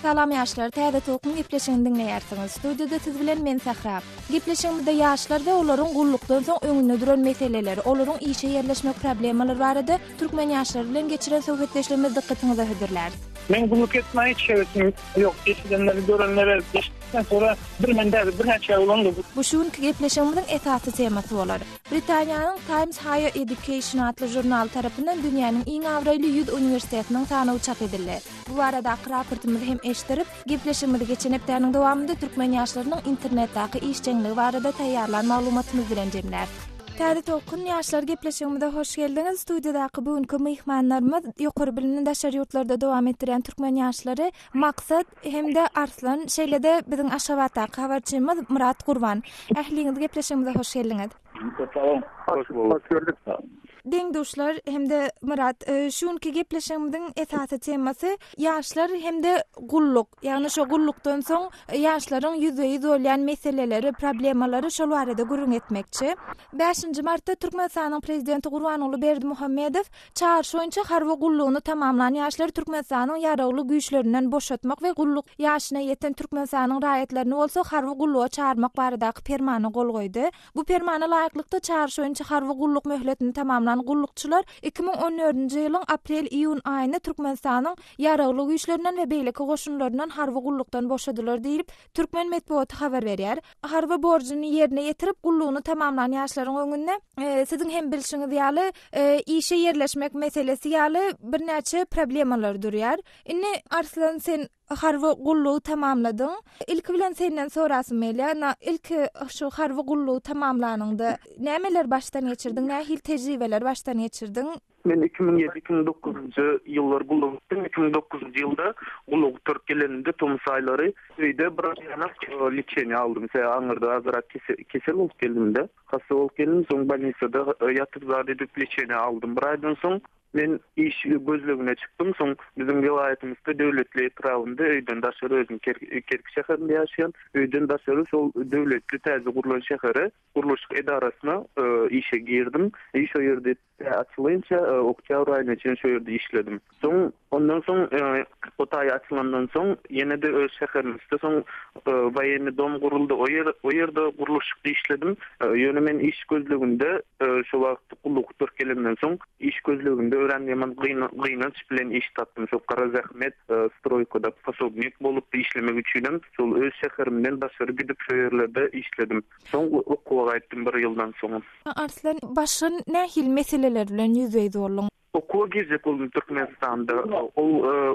Salam ýaşlar, Täze Tolkun gepleşigini diňleýärsiňiz. Studiýada siz bilen men Sähra. Gepleşigimizde ýaşlar we olaryň gullukdan soň öňünde duran meseleleri, olaryň işe ýerleşmek problemalary barada türkmen ýaşlary bilen geçiren söhbetdeşligimizi dykgatyňyza hödürläris. Meň gulluk etmäge hiç hewesim ýok. Eşidenleri, görenleri eşitdikden sonra bir men däl, birnäçe oglan-da. Bu şu günki gepleşigimiziň esasy temasy bolar. Britaniýanyň Times Higher Education atly žurnaly tarapyndan dünýäniň iň abraýly 100 uniwersitetiniň sanawy çap edildi. Bu baradaky raportymyzy hem eşitdirip, gepleşigimizi geçen hepdäniň dowamynda türkmen ýaşlarynyň internetdaky işjeňligi barada taýýarlan maglumatymyz bilen jemläris. Täze tolkun ýaşlar gepleşigimize hoş geldiňiz. Studiýadaky bu günki myhmanlarymyz ýokary bilimini daşary ýurtlarda dowam etdirýän türkmen ýaşlary Maksat hem-de Arslan, şeýle-de biziň Aşgabatdaky habarçymyz Myrat Gurban. Ähliňiz gepleşigimize hoş geldiňiz. Köp sag boluň. Hoş bulduk. Hoş gördük. Deň-duşlar hem-de Myrat, şu günki gepleşigimiziň esasy temasy ýaşlar hem-de gulluk. Ýagny şo gullukdan soň ýaşlaryň ýüzbe-ýüz bolýan meseleleri, problemalary şol barada gürrüň etmekçi. Bäşinji martda Türkmenistanyň Prezidenti Gurbanguly Berdimuhamedow Çagyryş boýunça harby gullugyny tamamlan ýaşlary Türkmenistanyň Ýaragly Güýçlerinden boşatmak we gulluk ýaşyna ýeten Türkmenistanyň raýatlaryny bolsa harby gulluga çagyrmak baradaky Permana gol goýdy. Bu Permana laýyklykda, çagyryş boýunça harby gulluk möhletini tamamlan gullukçylar 2014-nji ýylyň aprel-iýun aýynda Türkmenistanyň Ýaragly Güýçlerinden we beýleki goşunlaryndan harby gullukdan boşadylar diýlip, türkmen metbugaty habar berýär. Harby borjuny ýerine ýetirip, gullugyny tamamlan ýaşlaryň öňünde, siziň hem bilşiňiz ýaly, işe ýerleşmek meselesi ýaly birnäçe problemalar durýar. Indi Arslan sen harby gullugy tamamladyň. Ilki bilen senden sorasym gelýär. Na ilki şu harby gullugy tamamlanyňda nämeler başdan geçirdiň, nähili tejribeler başdan geçirdiň? Men 2007, 2009-njy ýyllar gulluk etdim. 2009-njy ýylda gulluk gutaryp gelenimde tomus aýlary öýde bir aýlyk leçeniýe aldym. Sebäbi aňyrda azyrak kesel bolup geldim-de. Hassa bolup geldim, soň bolnisada ýatyp zat edip leçeniýe aldym. Bir aýdan soň men iş gözlegine çykdym. Soň biziň welaýatymyzda Döwletli etrabynda öýden daşary özüm Kerki şäherinde ýaşaýan. Öýden daşary şol Döwletli täze gurlan şähere gurluşyk edarasyna işe girdim. Iş o ýerde Tä açylynça, oktýabr aýyna çenli şo ýerde işledim. Soň, ondan soň, o taý açylandan soň, ýene-de öz şäherimizde soň woýennyý dom guruldy. O ýer, o ýerde gurluşykda işledim. Ýöne men iş gözleginde şo wagt gulluk gutaryp gelemden soň, iş gözleginde örän ýaman gynanç bilen iş tapdym. Şo gara zähmet, stroýkada posobnik bolup işlemek üçinem şol öz şäherimden daşary gidip şo ýerlerde işledim. Soň okuwa gaýtdym bir ýyldan soňam. Arslan, başga nähili meseleler bilen ýüzbe-ýüz bolduň? Okuwa girjek boldum Türkmenistanda. Ol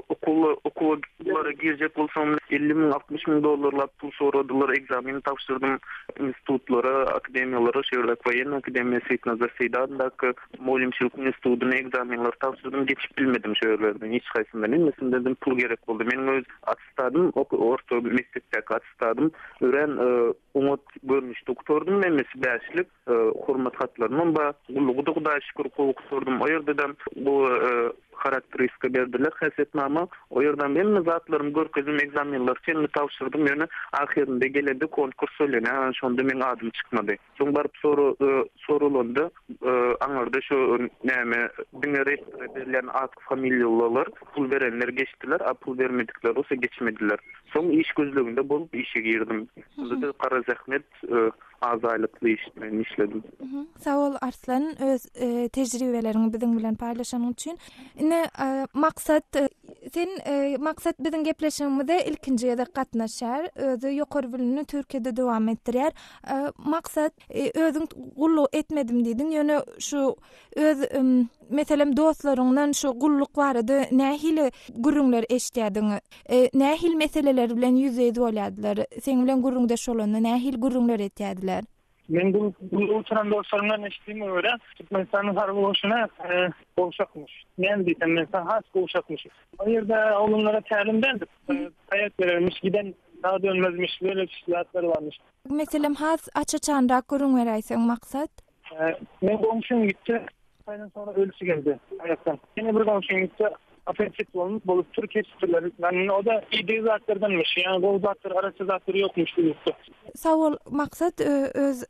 okuwa okuwlara girjek bolsam 50 müň, 60 müň dollarlap pul soradylar. Ekzamen tabşyrdym institutlara, akademiýalara, şu ýerdäki woýennyý akademiýa Seýitnazar Seýdi adyndaky mugallymçylyk institutyna ekzamenleri tabşyrdym, geçip bilmedim şu ýerlerden hiç haýsyndan. Hemmesinden pul gerek boldy. Meniň öz attestadym, orta mekdepdäki attestadym örän Oňat görnüşde gutardym, hemmesi bäşlik, hormat hatlarymam bar. Gullugy-da Hudaýa şükür gowy gutardym. O ýerde-de gowy harakteristika berdiler, häsiýetnama. O ýerdem hemme zatlarymy görkezdim, ekzamenleri çenli tabşyrdym, ýöne ahyrynda gelende konkurs bolýan, ýa şonda meň adym çykmady. Soň baryp soralanda, aňyrda şu näme, diňe rektora berilýän at familiýalylar, pul berenler geçdiler, a pul bermedikler bolsa geçmediler. Soň iş gözleginde bolup işe girdim. Onda-da gara zähmet az aýlykly iş bilen işledim. Sag bol Arslan öz tejribeleriňi biziň bilen paýlaşanyň üçin. Indi Maksat sen Maksat biziň gepleşigimize ilkinji gezek gatnaşýar. Özi ýokary bilimini Türkiýede dowam etdirýär. Maksat özüň gulluk etmedim diýdiň, ýöne şu öz meselem dostlaryňdan şu gulluk barada nähili gürrüňler eşidýärdiň? Nähili meseleler bilen ýüzbe-ýüz bolýardylar? Seň bilen gürrüňdeş bolanda nähili gürrüňler etýärdiler? Men gullugy gutaran dostlarymdan eşitdigime görä, Türkmenistanyň harby goşuny gowşakmyş. Näme diýsem, men saňa has gowşakmyş. O ýerde oglanlara tälim däl-de, taýak berermiş, giden saga dönmezmiş, böyle zatlar barmyş. Meselem, has aç-açanrak gürrüň beräýseň, Maksat? Meň goňşym gitdi. Aýdan soňra ölüsi geldi aýakdan. Ýene bir goňşym gitdi. Appensit bolupdyr, kesipdirler. Ýagny o-da ideg zatlardanmyş. Ýagny gowy zatlar, arassa zatlar ýokmuş gullukda. Sag bol Maksat öz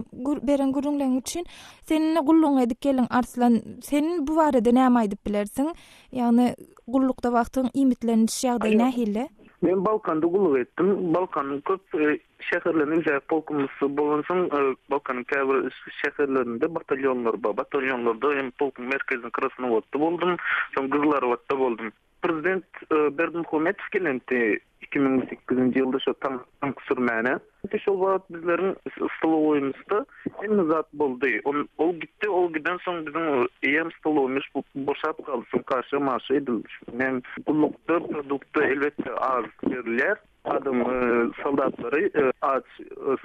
beren gürrüňleriň üçin. Sen indi gullugyňy edip geldiň Arslan. Sen bu barada näme aýdyp bilersiň? Ýagny gullukda wagtyň iýmitleniş ýagdaýy nähili? Men Balkanda gulluk etdim. Balkanyň köp şäherlerinde üzäk polkumyz bolansoň Balkanyň käbir şäherlerinde batalýonlar bar. Batalýonlarda hem polkuň merkezinde Krasnowodda boldum, soň Gyzylarbatda boldum. Prezident Berdimuhamedow gelenti 2008-nji ýylda şo tank sürmäne. Şol wagt bizleriň stolowoýymyzda hemme zat boldy. Ol gitdi, ol gidensoň biziň eýýäm stolowoýymyz boşap galdy. Soň kaşa maşa edildi. Hem gullukda produkty elbetde az berilýär. Adam soldatlary aç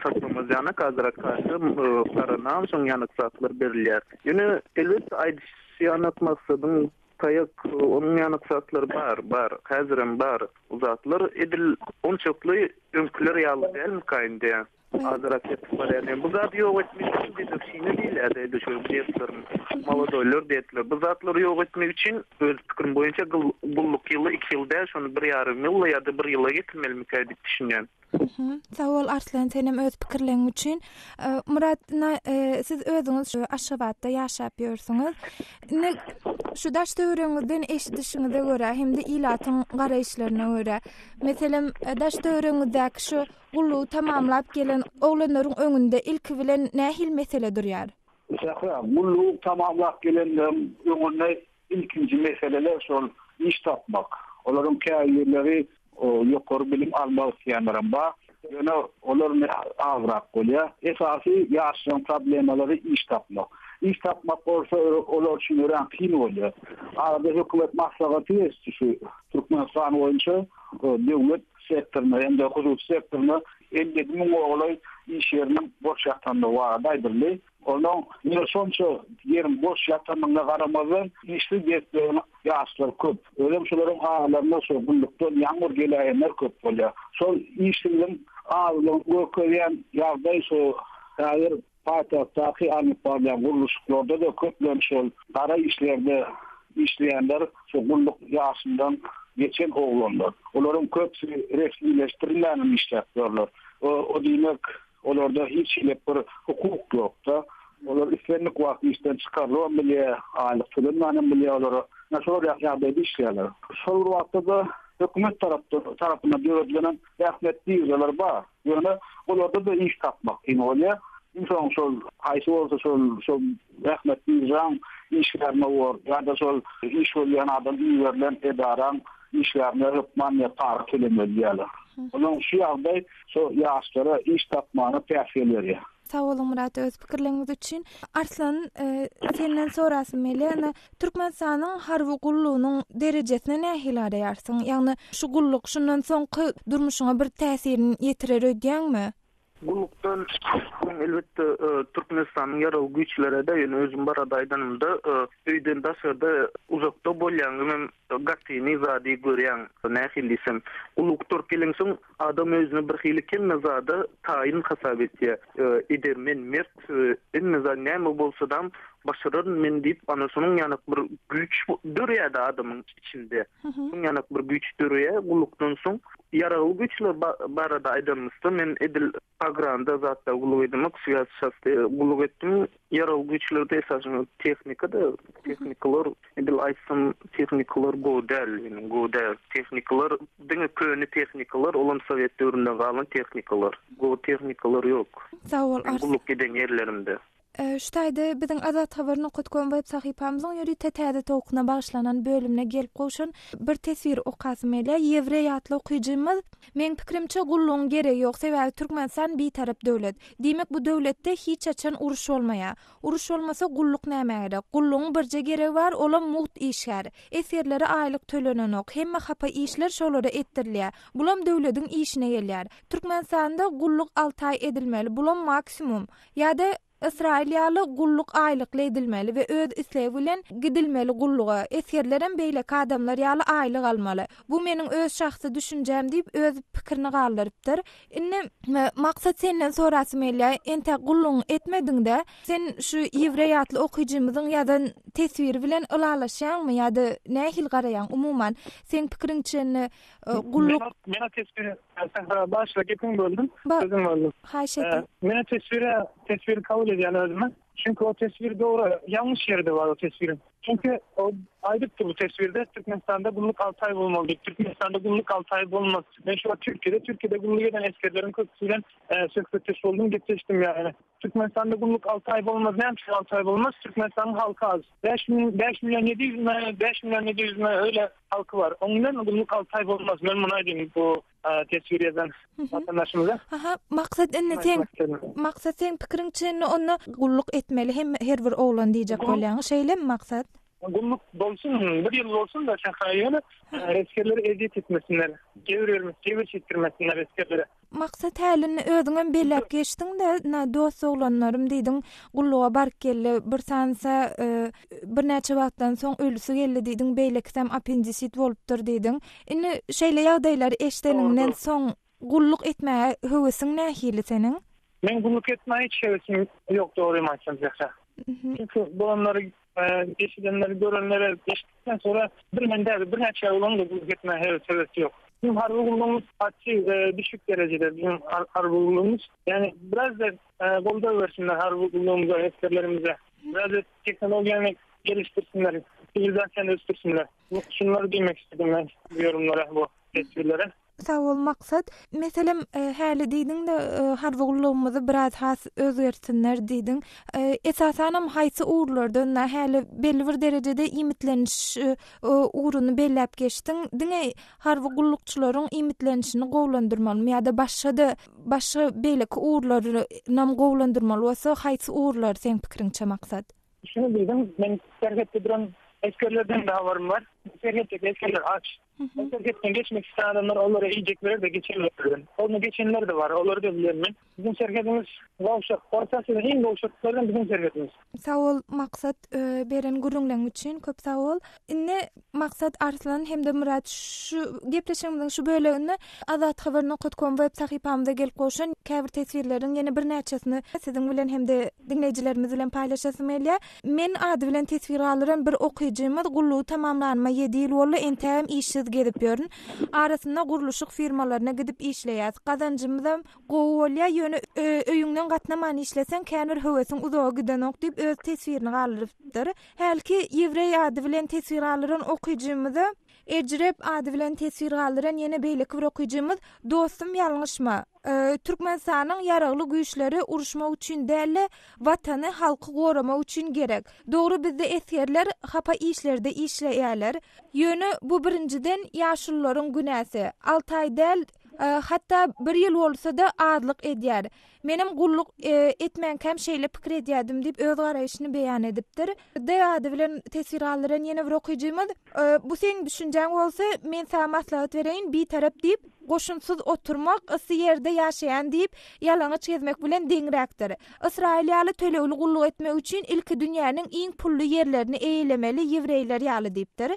saklamaz ýanak azrak kaşa, gara nan şoň ýanak zatlar berilýär. Ýöne elbetde aýdyşy ýanak maksadyň taýak onuň ýanak zatlar bar, bar. Häzirem bar o zatlar. Edil onçakly öňküler ýaly dälmika indi? Azrak ýetip barýar. Bu zady ýok etmek üçin dedowşina diýilýär-de edil şol detleriň, molodoýlar detler. Bu zatlary ýok etmek üçin öz pikirim boýunça gulluk ýyly iki ýyl däl, şony bir ýarym ýyl ýa-da bir ýyla getirmelimikä diýip düşünýän. Sag bol Arslan senem öz pikirleň üçin. Myrat siz özüňiz şu Aşgabatda ýaşap ýörsüňiz. Indi şu daş töweregiňizden eşidişiňize görä hem-de ilatyň garaýyşlaryna görä, meselem daş töweregiňizdäki şu Gullugy tamamlap gelen oglanlaryň öňünde ilki bilen nähili mesele durýar? Sähra, Gullugy tamamlap gelenleriň öňünde ilkinji meseleler şol iş tapmak. Olaryň käbirleri ýokary bilim almak isleýänlerem bar. Ýöne olar indi azrak bolýar. Esasy ýaşlaryň problemalary iş tapmak. Iş tapmak bolsa olar üçin örän kyn bolýar. Arada hökümet maslahaty geçdi şu Türkmenistan boýunça döwlet sektorynda hem-de hususy sektorynda 57 müňe golaý iş ýeriniň boş ýatandygy barada aýdyldy. Onuň ýöne şonça ýeriň boş ýatanyna garamazdan, işsiz gezip ýören ýaşlar köp. Özem şolaryň aralarynda şo gullukdan ýaňy bir geläýenler köp bolýar. Şol işsizligiň azlygyny görkezýän ýagdaý şu häzir Paýtagtdaky alnyp barylýan gurluşyklarda-da köplenç şol gara işlerde işleýänler şu gulluk ýaşyndan geçen oglanlar. Olaryň köpüsi resmileşdirilmän hem işläp ýörler. O diýmek, olarda hiç hili bir hukuk ýok-da. Olar islendik wagt işden çykarylybam bilýär, aýlyk tölenmän hem bilýär olara. Ine şolar ýaly ýagdaýda işleýärler. Şol bir wagtda-da hökümet tarapyndan döredilen hem zähmet biržalary bar. Ýöne olarda-da iş tapmak kyn bolýar. Iň soň şol haýsy bolsa şol şol zähmet biržaň işgärine bor ýa-da şol iş gözleýän adam iberilen edaraň işgärine hökman ýa para tölemeli diýýärler. Onuň şu ýagdaý şo ýaşlara iş tapmagyna päsgel berýär. Sag boluň Myrat öz pikirleriňiz üçin. Arslan senden sorasym gelýär ine Türkmenistanyň harby gullugynyň derejesine nähili garaýarsyň? Ýagny şu gulluk şundan soňky durmuşyňa bir täsirini ýetirer öýdýäňmi? Gullukdan soň elbetde Türkmenistanyň ýaragly güýçleri-de ýöne özüm barada aýdanymda öýden daşarda uzakda bolýaň hemem gatyny zady görýäň nähili diýsem gulluk gutaryp geleňsoň Adam özüni birhili hemme zada taýyn hasap etýär. Edermen, mert, hemme zat näme bolsadam başararyn men diýip, ana şonuň ýanak bir güýç döreýär-de adamyň içinde. Şonuň ýanak bir güýç döreýär gullukdan soň. Ýaragly güýçler barada aýdanymyzda men edil Pogranda zatda gulluk edemok, swýaz çastda gulluk etdim. Ýaragly güýçlerde esasan tehnika-da, tehnikalar edil aýtsam tehnikalar gowy däl, ýöne gowy däl. Tehnikalar diňe köne tehnikalar, olam sowet döwründen galan tehnikalar. Gowy tehnikalar ýok. Sag bol Ars. Gulluk eden ýerlerimde. Şu taýda biziň Azathabar nokat kom web sahypamyzyň ýörite Täze tolkuna bagyşlanan bölümine gelip gowşan bir teswiri okasym gelýär. Ýewreý atly okyjymyz, Meň pikirimçe gullugyň geregi ýok, sebäbi Türkmenistan bitarap döwlet. Diýmek bu döwletde hiç haçan uruş bolmaýar. Uruş bolmasa gulluk nämä gerek? Gullugyň birje geregi bar, olam mugt işgär. Esgerlere aýlyk tölenenok, hemme hapa işler şolara etdirilýär. Bulam döwlediň işine gelýär. Türkmenistanda gulluk alty aý edilmeli, bulam maksimum. Ýa-da. Ysraýyl ýaly gulluk aýlykly edilmeli we öz islegi bilen gidilmeli gulluga. Esgerlerem beýleki adamlar ýaly aýlyk almaly. Bu meniň öz şahsy düşünjäm diýip öz pikirini galdyrypdyr. Indi Maksat senden sorasym gelýär, entäk gullugyňy etmediňdä, sen şu ýewreý atly okyjymyzyň ýazan teswiri bilen ylalaşýaňmy ýa-da nähili garaýaň umuman seň pikiriňçe indi gulluk Men o teswiri Sähra bagyşla gepiňi böldüm, sözüňi böldüm. Haýyş etdim. Men o teswire teswiri kabul edýän özüme. Çünki o teswir dogry, ýalňyş ýeri-de bar o teswiriň. Çünki o aýdypdyr bu teswirde Türkmenistanda gulluk alty aý bolmaly diýip. Türkmenistanda gulluk alty aý bolmaz. Men şu wagt Türkiýede, Türkiýede gulluk eden esgerleriň köpüsi bilen söhbetdeş boldum, gepleşdim ýagny. Türkmenistanda gulluk alty aý bolmaz. Näme üçin alty aý bolmaz? Türkmenistanyň halky az. Bäş müň, bäş million 700 mi, bäş million 700 mi öýle halky bar. Oň bilen gulluk alty aý bolmaz. Men muny aýdayyn bu teswir ýazan watandaşymyza. Aha, maksat indi sen maksat seň pikiriňçe indi onda gulluk etmeli hem her bir oglan diýjek bolýaň, şeýlemi maksat? Gulluk bolsun, bir ýyl bolsun da şähra ýöne esgerlere ezýet etmesinler, jebir bermes, jebir çekdirmesinler esgerlere. Maksat hälini özüňem belläp geçdiň-de, na dost oglanlarym diýdiň, gulluga baryp geldi, bir sanysy birnäçe wagtdan soň ölüsi geldi diýdiň, beýlekisem appendisit bolupdyr diýdiň. Indi şeýle ýagdaýlary eşideniňden soň gulluk etmäge höwesiň nähili seniň? Meň gulluk etmäge hiç höwesim ýok dogrymy aýtsam Zehra. Çünki bolanlary eşidenleri görenleri eşitdikden sonra bir men däl birnäçe oglan-da gulluk etmäge höwes höwesi ýok. Bizim harby gullugymyz gaty düşük derejede bizim harby gullugymyz. Ýagny biraz da goldaw bersinler harby gullugymyza esgerlerimize. Biraz da tehnologiýany gelişdirsinler, siwilizasiýany ösdürsinler. Şunlary diýmek istedim men bu ýorumlara, bu teswirlere. Sag bol Maksat. Meselem, häli diýdiň-de, harby gullugymyzy biraz has özgertsinler diýdiň. Esasanam haýsy ugurlarda, ynha, häli belli bir derejede iýmitleniş ugruny belläp geçdiň. Diňe harby gullukçylaryň iýmitlenişini gowulandyrmalymy ýa-da başga-da, başga beýleki ugurlarynam gowulandyrmaly bolsa, haýsy ugurlary seň pikiriňçe Maksat? Şuny diýdim, men serhetde duran esgerlerden-de habarym bar. Serhetdeki esgerler aç. O serhetden geçmek isteýän adamlar olara iýjek berer-de geçerler. Onda geçenler-de bar, olary-da bilýän men. Biziň serhedimiz gowşak. Orta Aziýada iň gowşaklardan biziň serhedimiz. Sag bol Maksat beren gürrüňleň üçin köp sag bol. Indi Maksat Arslan hem-de Myrat şu gepleşigimiziň şu böleginde Azathabar nokat kom web sahypamyza gelip gowşan käbir teswirleriň ýene birnäçesini siziň bilen hem-de diňleýjilerimiz bilen paýlaşasym gelýär. Men ady bilen teswir galdyran bir okyjymyz gullugy tamamlanyma ýedi ýyl boldy, entägem işsiz gezip ýörün. Arasynda gurluşyk firmalaryna gidip işleýäs. Gazanjymyzam gowy bolýar, ýöne öýüňden gatnaman işleseň kän bir höwesiň uzaga gidenok diýip öz teswirini galdyrypdyr. Hälki ýewreý ady bilen teswir galdyran okyjymyza Ejrep ady bilen teswir galdyran ýene beýleki bir okyjymyz Dostum ýalňyşma. Türkmenistanyň ýaragly güýçleri uruşmak üçin däl-de, Watany, halky goramak üçin gerek. Dogry bizde esgerler hapa işlerde işleýärler. Ýöne bu birinjiden ýaşulularyň günäsi. Alty aý däl, hatda bir ýyl bolsa-da azlyk edýär. Menem gulluk etmänkäm şeýle pikir edýärdim diýip öz garaýşyny beýan edipdir. D ady bilen teswir galdyran ýene bir okyjymyz, Bu seň düşünjäň bolsa, men saňa maslahat bereýin, bitarap diýip, goşunsyz oturmak, yssy ýerde ýaşaýan diýip, ýalaňaç gezmek bilen deňräkdir. Ysraýyl ýaly tölegli gulluk etmek üçin ilki dünýäniň iň pully ýerlerini eýelemeli ýewreýler ýaly diýipdir.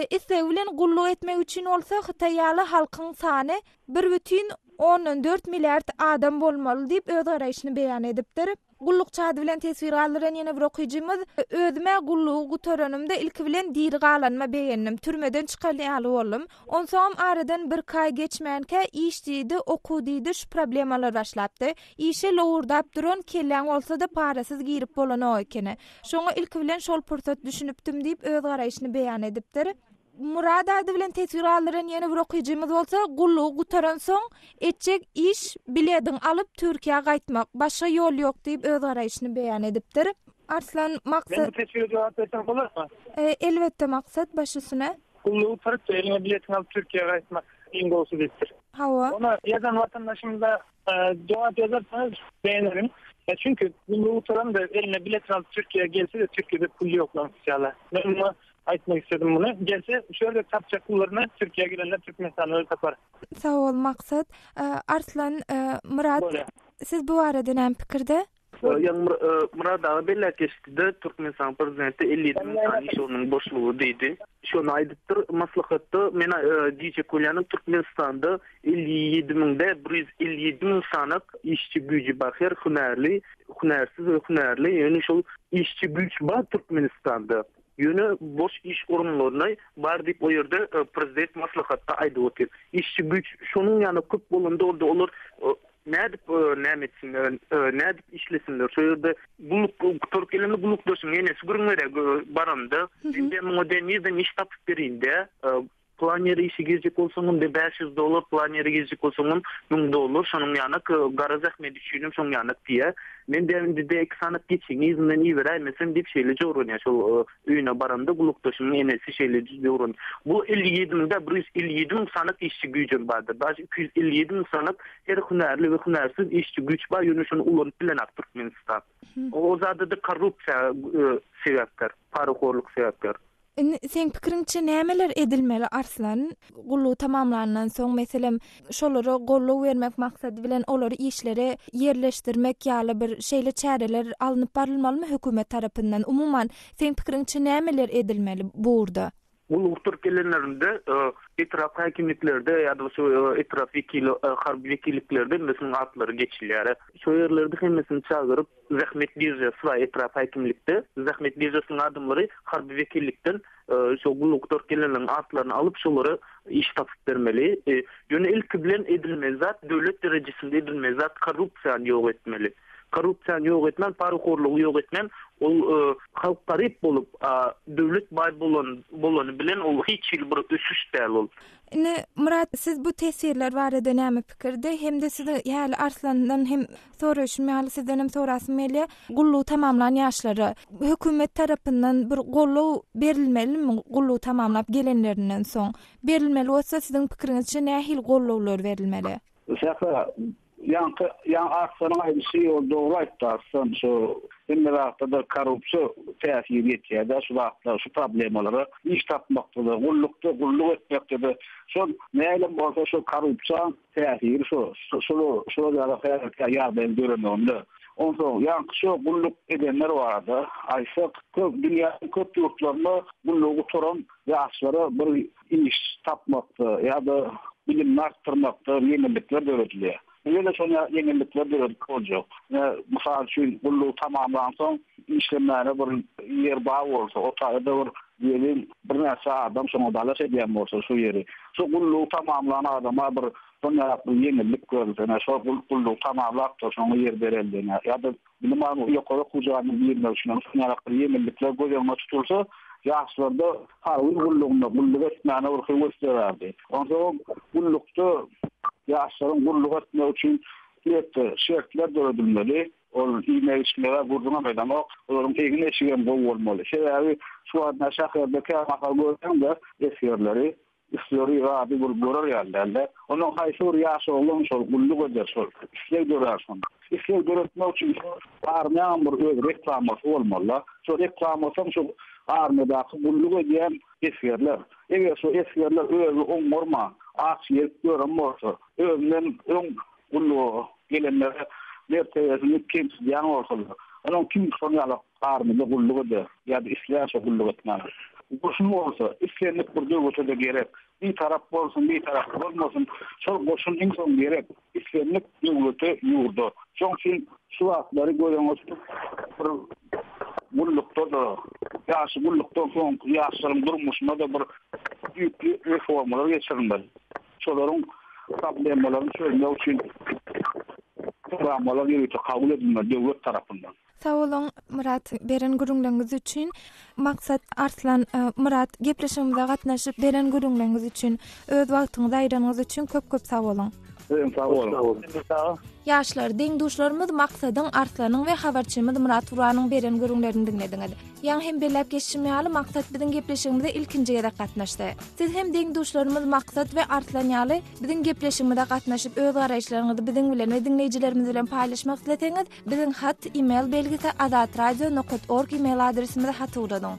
Islegi bilen gulluk etmek üçin bolsa Hytaý ýaly halkyň sany bir bütin ondan dört milliard adam bolmaly diýip öz garaýşyny beýan edipdir. Gullukçy ady bilen teswir galdyran ýene bir okyjymyz, Özüm-ä gullugy gutaranymda ilki bilen diri galanyma begendim. Türmeden çykan ýaly boldum. Onsoňam aradan birki aý geçmänkä iş diýdi, okuw diýdi şu problemalar başlapdy. Işe lowurdap duran kelläň bolsa-da parasyz girip bolanok ekeni. Şoňa ilki bilen şol pursat düşünipdim diýip öz garaýşyny beýan edipdir. Murad ady bilen teswir galdyran ýene bir okyjymyz bolsa, gullugy gutaransoň, etjek iş bilediňi alyp Türkiýä gaýtmak, başga ýol ýok diýip öz garaýşyny beýan edipdir. Arslan Maksat. Men bu teswire jogap bersem bolarmy? Elbetde Maksat, baş üstüne. Gullugy gutaryp, eliňe biletiňi alyp Türkiýä gaýtmak iň gowusy diýipdir. Hawa. Ona ýazan watandaşymyza jogap ýazarsaňyz begenerin. Çünki gullugy gutaran-da eline biletini alyp Türkiýä gelse-de Türkiýede pul ýok lan ýaly. Men muňa Aýtmak istedim muny. Gelse şu ýerde tapjak pullaryny Türkiýä gelenler Türkmenistanda özi tapar. Sag bol Maksat. Arslan Myrat Bolýa. siz bu barada näme pikirde? Ýaňy Myrat aga belläp geçdi-de, Türkmenistanyň prezidenti 57 müň sany iş ornunyň boşlugy diýdi. Şony aýdypdyr maslahatda. Men diýjek bolýanym Türkmenistanda 57 müň däl, 157 müň sanak işçi güýji bar. Her hünärli, hünärsiz we hünärli, ýöne şol işçi güýç bar Türkmenistanda. Ýöne boş iş orunlaryny bar diýip o ýerde prezident maslahatda aýdyp otyr. Işçi güýç şonuň ýaly köp bolanda onda olar nädip näme etsinler, nädip işlesinler? Şo ýerde gulluk gutaryp gelende gullukdaşyň enesi gürrüň berýär baranda. Men diýýän muňa diýýän nirden iş tapyp bereýin diýýär. Plan ýere işe girjek bolsaňam de 500 dollar, plan ýere girjek bolsaňam 1000 dollar, şonuň ýanak gara zähmet üçinem şoň ýanak diýýär. Men diýýär indi de iki sany geçiň yzyndan iberäýmesem diýip şeýle jowranýar. Şol öýüne baramda gullukdaşymyň enesi şeýle jowran. Bu 57 müňde 157 müň sanak işçi güýjem bardyr. Daže 257 müň sanak her hünärli we hünärsiz işçi güýç bar, ýöne şony ulanyp bilenak Türkmenistan. O zada-da korrupsiýa sebäpkär, parahorluk sebäpkär. Indi seň pikiriňçe nämeler edilmeli Arslan? Gullugy tamamlandan soň meselem şolara goldaw bermek maksady bilen olary işlere ýerleşdirmek ýaly bir şeýle çäreler alnyp barylmalymy hökümet tarapyndan? Umuman seň pikiriňçe nämeler edilmeli bu ugurda? Gullugy gutaryp gelenlerinde etrap häkimliklerde ýa-da şu etrap wekili harby wekilliklerde hemmesiniň atlary geçilýär. Şo ýerlerde hemmesini çagyryp Zähmet biržasy bar etrap häkimlikde. Zähmet biržasynyň adamlary harby wekillikden şo gulluk gutaryp gelenleriň atlaryny alyp şolara iş tapyp bermeli. Ýöne ilki bilen edilmeli zat döwlet derejesinde edilmeli zat korrupsiýany ýok etmeli. Korrupsiýany ýok etmän, parahorlugy ýok etmän ol halk garyp bolup, a döwlet baý bolan bolany bilen ol hiç hili bir ösüş däl ol. Indi Myrat siz bu teswirler barada näme pikirde hem-de sizi häli Arslandan hem soraýşym ýaly sizden hem sorasym gelýär. Gullugy tamamlan ýaşlara hökümet tarapyndan bir goldaw berilmelimi gullugy tamamlap gelenlerinden soň? Berilmeli bolsa siziň pikiriňizçe nähili goldawlar berilmeli? Sähra, Ýaňky ýaňy Arslanyň aýdyşy ol dogry aýtdy Arslan şu hemme zatda-da korrupsiýa täsiri ýetýär-dä şu zatlar şu problemalara iş tapmakda-da gullukda gulluk etmekde-de şol nähilem bolsa şu korrupsiýaň täsiri şu şular şular ýaly häzirki ýagdaýyň döremeginde. Onsoň ýaňky şu gulluk edenler barada aýtsak köp dünýäniň köp ýurtlarynda gullugy gutaran ýaşlara bir iş tapmakda ýa-da bilimini artdyrmakda ýeňillikler döredilýär. Bize-de şol ýeňillikleri döredip boljak. Ine, mysal üçin, gullugy tamamlansoň, işlemäge bir ýer bar bolsa, o taýda bir diýeliň, birnäçe adam şoňa dalaş edýän bolsa şu ýeri. Şu gullugy tamamlan adama bir şonda bir ýeňillik berilse, ine, şol gullugy tamamlapdyr, şoňa ýer bereli, ine, ýa-da Bilim alyp ýokary okuw jaýyna girmek üçin hem şunuň ýaly bir ýeňillikler göz öňünde tutulsa, ýaşlarda harby gullugynda gulluk etmäne bir höwes dörärdi. Onsoňam gullukda ýaşlaryň gulluk etmegi üçin elbetde şertler döredilmeli. Ol iýmek-içmege gürrüňem edemok. Olaryň egin-eşigem gowy bolmaly. Sebäbi şu wagt şäherde kämahal görseň-de esgerleri Üstleri zady bir görer ýaly däl-de. Ondan haýsy bir ýaş oglan şol gulluk eder şol. Isleg dörär şonda. Isleg döretmek üçin armiýaňam bir öz reklamasy bolmaly-da. Şo reklamasam şo armiýadaky gulluk edýän esgerler. Eger şo esgerler özi oňňurman, aç gezip ýören bolsa, özünden öň gulluga gelenlere mertebesini kemsidýän bolsalar, onuň kim şon ýaly armiýada gulluk eder ýa-da islär şo gulluk etmäge. Goşun bolsa, islendik bir döwlete-de gerek. Bitarap bolsun, bitarap bolmasyn, şol goşun iň soň gerek islendik döwlete, ýurda. Şoň üçin şu zatlary göz öňünde tutup, bir gullukda-da, ýaşy gullukdan soňky ýaşlaryň durmuşynda-da bir düýpli reformalar geçirilmeli. Şolaryň problemalaryny çözmek üçin programmalar ýörite kabul edilmeli döwlet tarapyndan. Sag boluň Myrat beren gürrüňleriňiz üçin. Maksat Arslan Myrat gepleşigimize gatnaşyp beren gürrüňleriňiz üçin, öz wagtyňyzy aýyranyňyz üçin köp köp sag boluň. Sizem sag boluň. Ýaşlar, deň-duşlarymyz Maksadyň, Arslanyň we habarçymyz Myrat Guranyň beren gürrüňlerini diňlediňiz. Ýaňy hem belläp geçişim ýaly, Maksat biziň gepleşigimize ilkinji gezek gatnaşdy. Siz hem deň-duşlarymyz Maksat we Arslan ýaly biziň gepleşigimize gatnaşyp öz garaýyşlaryňyzy biziň bilen we diňleýjilerimiz bilen paýlaşmak isleseňiz, Biziň hat email belgisi azatradio nokat org email adresimize hat ugradyň.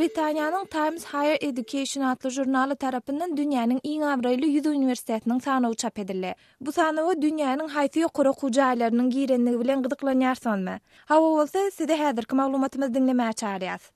Britaniýanyň Times Higher Education atly žurnaly tarapyndan dünýäniň iň abraýly 100 uniwersitetiniň sanawy çap edildi. Bu sanawa dünýäniň haýsy ýokary okuw jaýlarynyň girenligi bilen gyzyklanýarsyňyzmy? Hawa bolsa, sizi häzirki maglumatymyzy diňlemäge çagyrýas.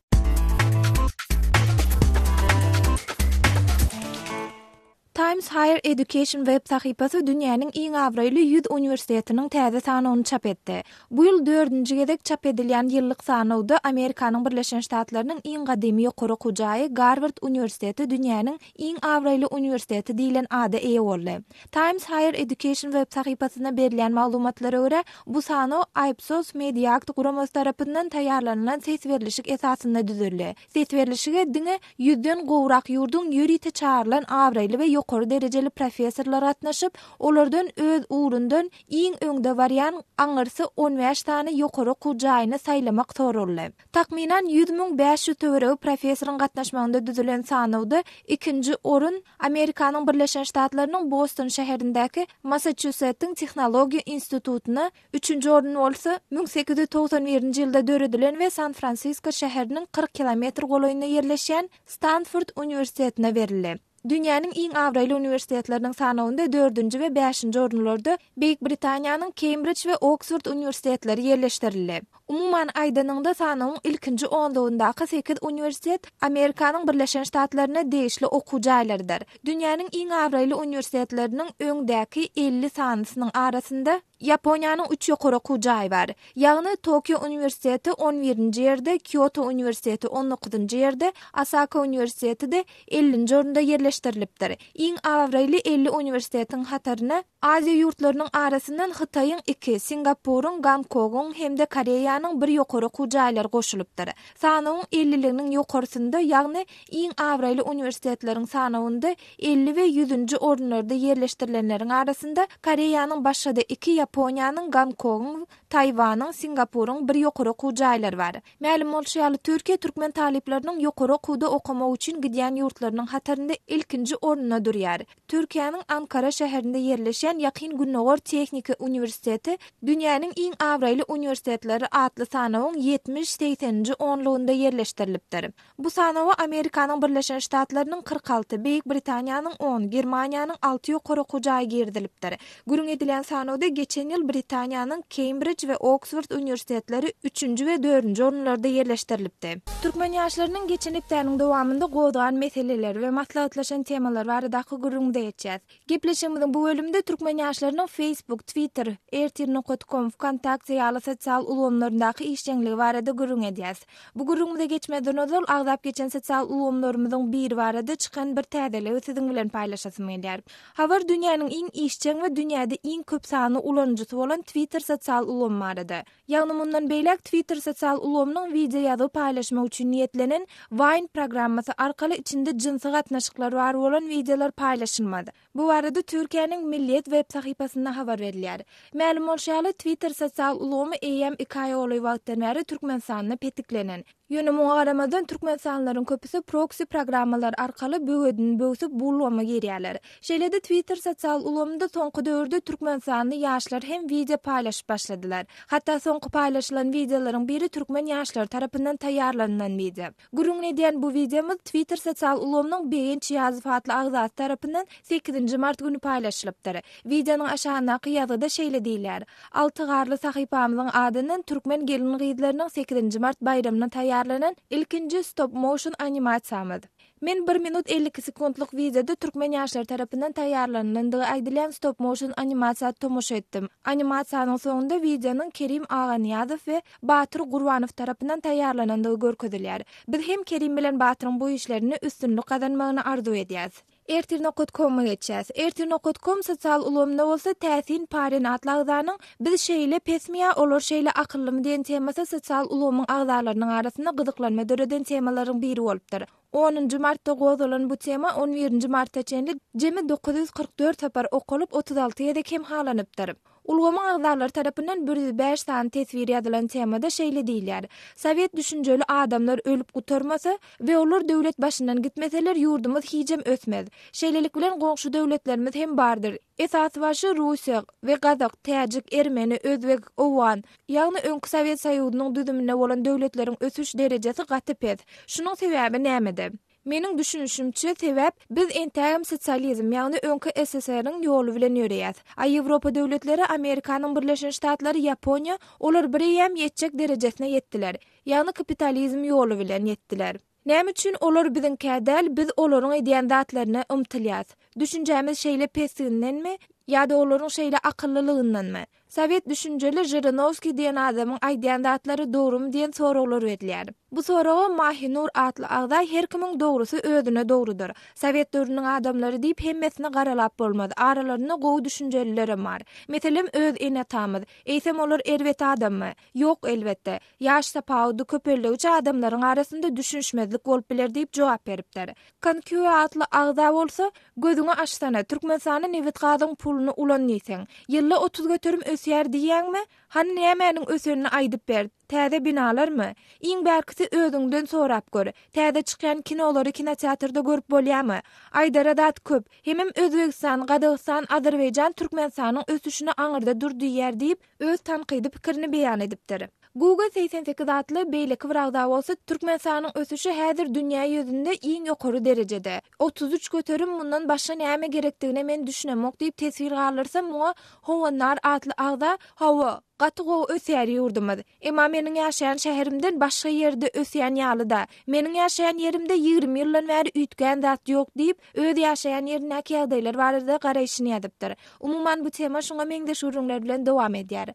Times Higher Education web sahypasy dünýäniň iň abraýly 100 uniwersitetiniň täze sanawyny çap etdi. Bu ýyl dördünji gezek çap edilýän ýyllyk sanawda Amerikanyň Birleşen Ştatlarynyň iň gadymy ýokary okuw jaýy Garward uniwersiteti dünýäniň iň abraýly uniwersiteti diýlen ada eýe boldy. Times Higher Education web sahypasynda berilýän maglumatlara görä, bu sanaw Ipsos Mediact guramasy tarapyndan taýýarlanylan ses berlişik esasynda düzüldi. Ses berlişige diňe ýüzden gowrak ýurduň ýörite çagyrylan abraýly we ýokary derejeli professorlary gatnaşyp, olardan öz ugrundan iň öňde barýan aňyrsy on bäş sany ýokary okuw jaýyny saýlamak soraldy. Takmynan 100 500 töweregi professoryň gatnaşmagynda düzülen sanawda ikinji orun Amerikanyň Birleşen Ştatlarynyň Boston şäherindäki Massaçusettiň tehnologiýa institutyna, üçünji orun bolsa 1891-nji ýylda döredilen we San-Fransisko şäheriniň 40 kilometr golaýynda ýerleşýän Stanford uniwersitetine berildi. Dünýäniň iň abraýly uniwersitetleriniň sanawynda dördünji we bäşinji orunlarda Beýik Britaniýanyň Kembrij we Oksford uniwersitetleri ýerleşdirildi. Umuman aýdanyňda, sanawyň ilkinji onlugyndaky sekiz uniwersitet Amerikanyň Birleşen Ştatlaryna degişli okuw jaýlarydyr. Dünýäniň iň abraýly uniwersitetleriniň öňdäki 50 sanysynyň arasynda Ýaponiýanyň üç ýokary okuw jaýy bar. Ýagny Tokio uniwersiteti on birinji ýerde, Kýoto uniwersiteti on dokuzynjy ýerde, Osaka uniwersiteti-de ellinji orunda ýerleşdirilipdir. Iň abraýly 50 uniwersitetiň hataryna Aziýa ýurtlarynyň arasyndan Hytaýyň iki, Singapuryň, Gonkogyň hem-de Koreýanyň bir ýokary okuw jaýlary goşulypdyr. Sanawyň elliliginiň ýokarsynda, ýagny iň abraýly uniwersitetleriň sanawynda 50 we ýüzünji orunlarda ýerleşdirilenleriň arasynda Koreýanyň başga-da iki, Ýaponiýanyň, Gonkogyň, Taýwanyň, Singapuryň bir ýokary okuw jaýlary bar. Mälim bolşy ýaly, Türkiýe türkmen talyplarynyň ýokary okuwda okamak üçin gidýän ýurtlarynyň hatarynda ilkinji orunda durýar. Türkiýäniň Ankara şäherinde ýerleşýän Ýakyn Gündogar tehniki uniwersiteti dünýäniň iň abraýly uniwersitetleri atly sanawyň 70, segseninji onlugynda ýerleşdirilipdir. Bu sanawa Amerikanyň Birleşen Ştatlarynyň 46, Beýik Britaniýanyň on, Germaniýanyň alty ýokary okuw jaýy girizilipdir. Gürrüň edilýän sanawda geçen ýyl Britaniýanyň Kembrij we Oksford uniwersitetleri üçünji we dördünji orunlarda ýerleşdirilipdi. Türkmen ýaşlarynyň geçen hepdäniň dowamynda gozgan meseleleri we maslahatlaşan temalary baradaky gürrüňimize geçýäs. Gepleşigimiziň bu bölüminde türkmen ýaşlarynyň Facebook, Twitter, Ertir nokat kom, Wkontakte ýaly sosial ulgamlaryndaky işjeňligi barada gürrüň edýäs. Bu gürrüňimize geçmezden ozal, agzap geçen sosial ulgamlarymyzyň biri barada çykan bir täzeligi siziň bilen paýlaşasym gelýär. Habar dünýäniň iň işjeň we dünýäde iň köp sanly ulanyjysy bolan Twitter sosial ulgamy barada. Ýagny mundan beýläk Twitter sosial ulgamynyň wideoýazgy paýlaşmak üçin niýetlenen Vine programmasy arkaly içinde jynsy gatnaşyklar bar bolan wideolar paýlaşylmaz. Bu barada Türkiýäniň Milliyet web sahypasynda habar berilýär. Mälim bolşy ýaly, Twitter sosial ulgamy eýýäm iki aýa golaý wagtdan bäri Türkmenistanda petiklenen. Ýöne muňa garamazdan türkmenistanlylaryň köpüsi proksi programmalary arkaly böwedini böwsüp bu ulgama girýärler. Şeýle-de Twitter sosial ulgamynda soňky döwürde türkmenistanly ýaşlar hem wideo paýlaşyp başladylar. Hatda soňky paýlaşylan wideolaryň biri türkmen ýaşlary tarapyndan taýýarlanylan wideo. Gürrüňini edýän bu wideomyz Twitter sosial ulgamynyň Begenç Ýazow atly agzasy tarapyndan sekizinji mart güni paýlaşylypdyr. Wideonyň aşagyndaky ýazgyda şeýle diýilýär, Alty garly sahypamyzyň adyndan türkmen gelin-gyzlarynyň sekizinji mart baýramyna taýýarlanan ilkinji stop-motion animasiýamyz. Men bir minut 52 sekuntlyk wideoda türkmen ýaşlary tarapyndan taýýarlanylandygy aýdylýan stop-motion animasiýa tomaşa etdim. Animasiýanyň soňunda wideonyň Kerim Aganyýazow we Batyr Gurbanow tarapyndan taýýarlanandygy görkezilýär. Biz hem Kerim bilen Batyryň bu işlerinde üstünlik gazanmagyny arzuw edýäs. Ertir nokat koma geçýäs. Ertir nokat kom sosial ulgamynda bolsa Täsin Paren atly agzanyň Biz şeýle pesmi ýa olar şeýle akyllymy diýen temasy sosial ulgamyň agzalarynyň arasynda gyzyklanma döreden temalaryň biri bolupdyr. Onunjy martda gozgalan bu tema on birinji marta çenli jemi 944 sapar okalyp, 36 gezek hem halanypdyr. Ulgamyň agzalary tarapyndan 105 sany teswir ýazylan temada şeýle diýilýär, Sowet düşünjeli adamlar ölüp gutarmasa we olar döwlet başyndan gitmeseler ýurdumyz hijem ösmez. Şeýlelik bilen goňşy döwletlerimiz hem bardyr. Esasy başy Russiýa we gazak, täjik, ermeni, özbek, owgan, ýagny öňki Sowet Soýuzynyň düzüminde bolan döwletleriň ösüş derejesi gaty pes. Şunuň sebäbi nämede? Meniň düşünişimçe, sebäp, biz entägem sosializm, ýagny öňki SSR-iň ýoly bilen ýöreýäs. A Ýewropa döwletleri, Amerikanyň Birleşen Ştatlary, Ýaponiýa, olar bireýýäm ýetjek derejesine ýetdiler. Ýagny kapitalizm ýoly bilen ýetdiler. Näme üçin olar biziňkä däl, biz olaryň edýän zatlaryna ymtylýas? Düşünjämiz şeýle pesligindenmi ýa-da olaryň şeýle akyllylygyndanmy? Sowet düşünjeli Žirinowskiý diýen adamyň aýdýan zatlary dogrumy diýen soraglar berilýär. Bu soraga Mahinur atly agza her kimiň dogrusy özüne dogrudyr. Sowet döwrüniň adamlary diýip hemmesini garalap bolmaz, aralarynda gowy düşünjelilerem bar. Meselem öz ene-atamyz. Eýsem olar erbet adammy? Ýok elbetde. Ýaş tapawudy köpeldigiçe adamlaryň arasynda düşünişmezlik bolup biler diýip jogap beripdir. Konkyue atly agza bolsa, Gözüňi açsana, Türkmenistanda nebit-gazyň puluny ulan diýseň. Ýylda 30% ösýär diýýäňmi? Hany nämäniň ösenini aýdyp ber. Täze binalarmy? Iň bärkisi özüňden sorap gör. Täze çykýan kinolary kinoteatrda görüp bolýamy? Aýdara zat köp. Hemem Özbegistan, Gazagystan, Azerbaýjan Türkmenistanyň ösüşine aňyrda dur diýýär diýip, öz tankydy pikirini beýan edipdir. Google 88 atly beýleki bir agza bolsa Türkmenistanyň ösüşi häzir dünýä ýüzünde iň ýokary derejede. 33% mundan başga näme gerekdigine men düşünemok diýip teswir galdyrsa muňa Howandar atly agza Hawa, gaty gowy ösýär ýurdumyz. Emma meniň ýaşaýan şäherimden başga ýerde ösýän ýaly-da. Meniň ýaşaýan ýerimde 20 ýyldan bäri üýtgän zat ýok diýip, öz ýaşaýan ýerindäki ýagdaýlar barada garaýşyny ýazypdyr. Umuman bu tema şuňa meňzeş gürrüňler bilen dowam edýär.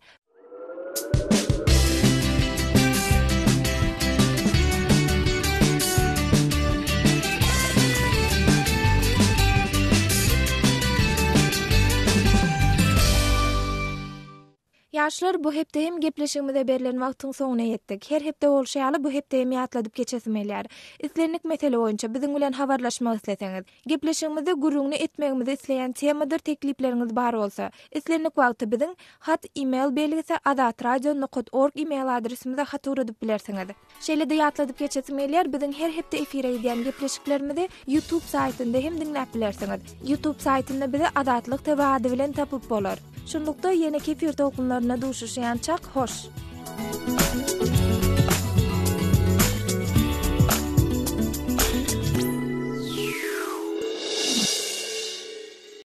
Ýaşlar, bu hepde hem gepleşigimize berlen wagtyň soňuna ýetdik. Her hepde bolşy ýaly, bu hepde hem ýatladyp geçesim gelýär. Islendik mesele boýunça biziň bilen habarlaşmak isleseňiz, gepleşigimizde gürrüňini etmegimizi isleýän temadyr teklipleriňiz bar bolsa, islendik wagty biziň hat email belgisi azatradio nokat org email adresimize hat ugradyp bilersiňiz. Şeýle-de ýatladyp geçesim gelýär, biziň her hepde efire gidýän gepleşiklerimizi YouTube saýtynda hem diňläp bilersiňiz. YouTube saýtynda bizi Azatlyk TV ady bilen tapyp bolar. Şunlukda, ýene kefir tolkunlarynda duşuşýançak, hoş!